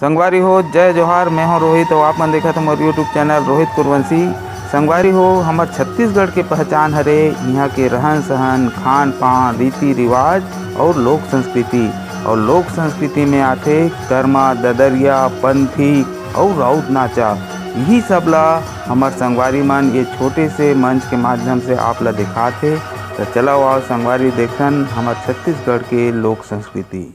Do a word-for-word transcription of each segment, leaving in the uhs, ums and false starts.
संगवारी हो, जय जोहार। मैं हूं रोहित और आप मन देखत हो मोर YouTube चैनल रोहित कुरवंशी। संगवारी हो, हमर छत्तीसगढ़ के पहचान हरे इहां के रहन सहन, खान पान, रीति रिवाज और लोक संस्कृति। और लोक संस्कृति में आथे करमा, ददरिया, पंथी और राउत नाचा। यही सब ला हमर संगवारी मन ये छोटे से मंच के माध्यम से आप ला दिखात हे। तो चलो आओ संगवारी, देखन हमर छत्तीसगढ़ के लोक संस्कृति।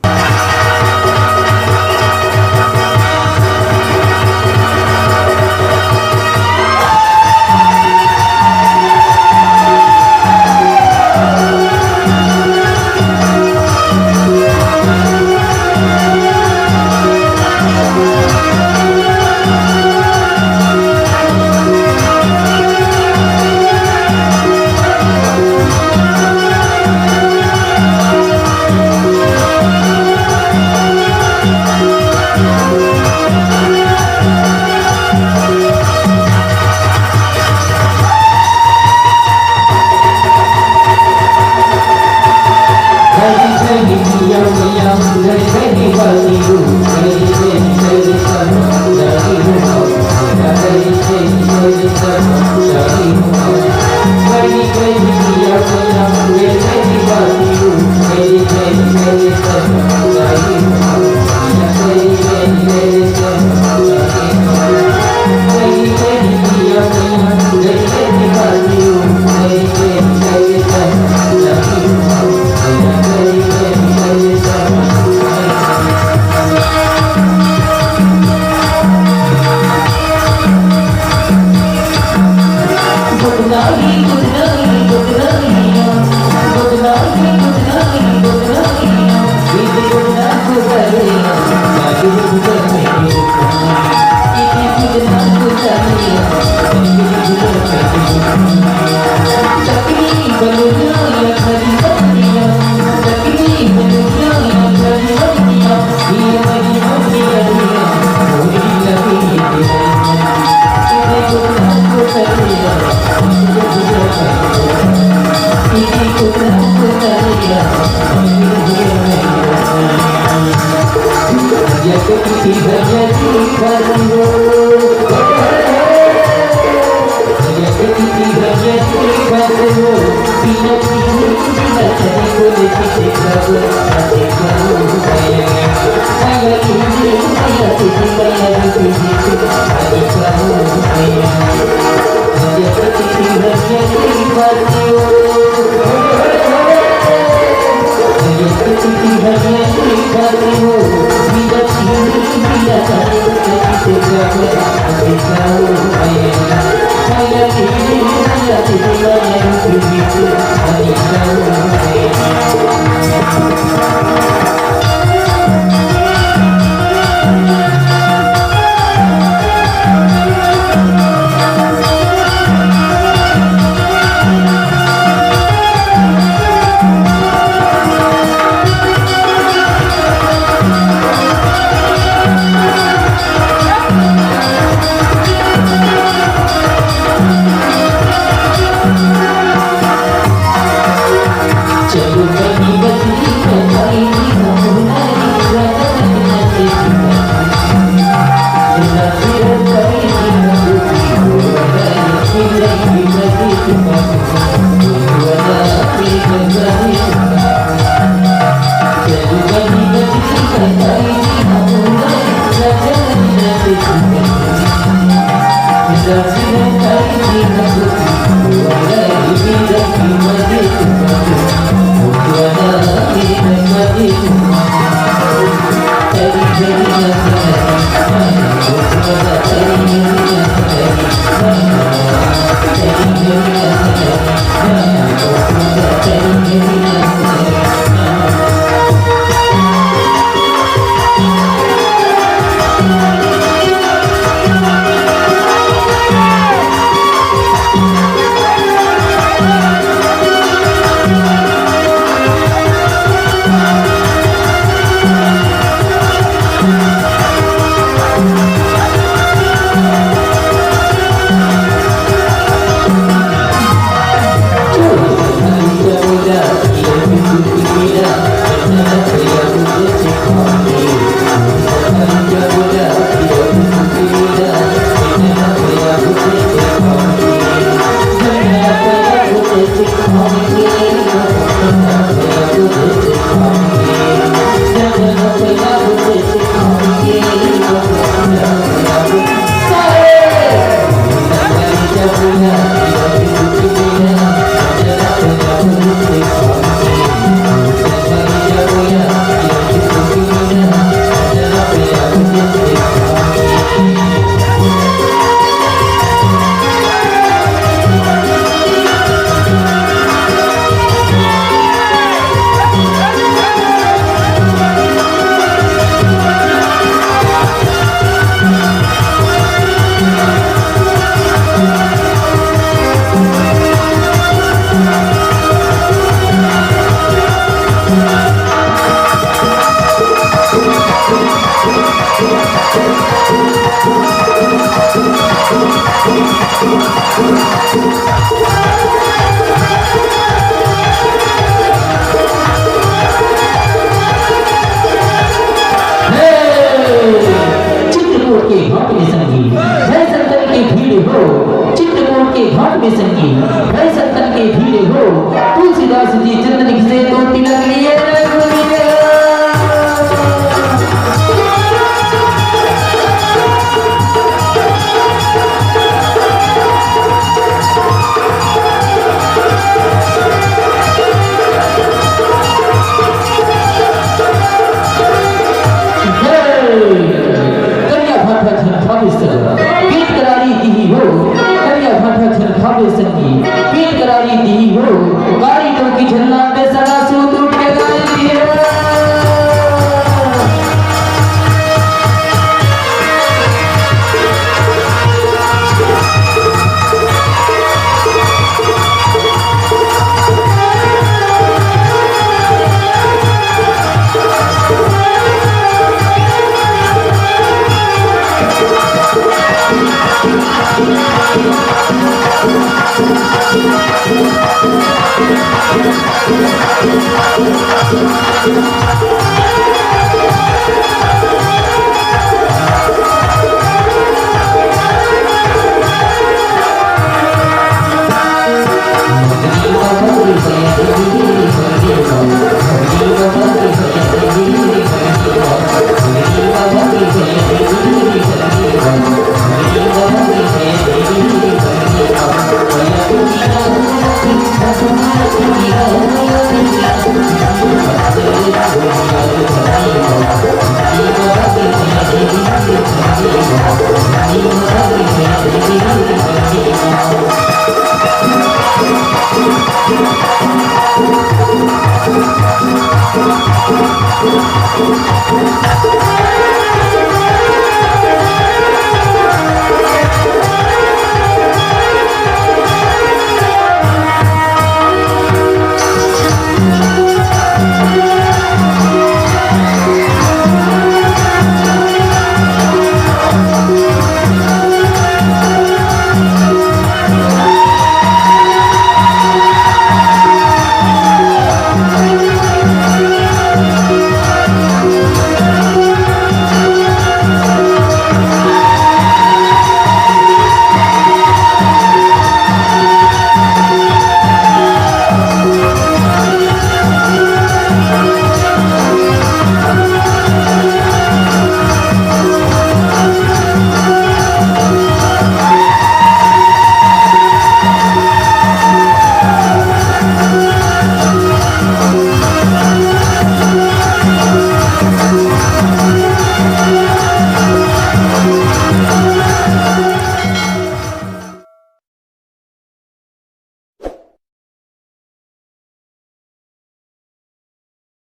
के घाट में संगी, भय संतन के भीड़ हो, चित्रकूट के घाट में संगी, भय संतन के भीड़ हो, तुलसीदास जी चंदन घिसे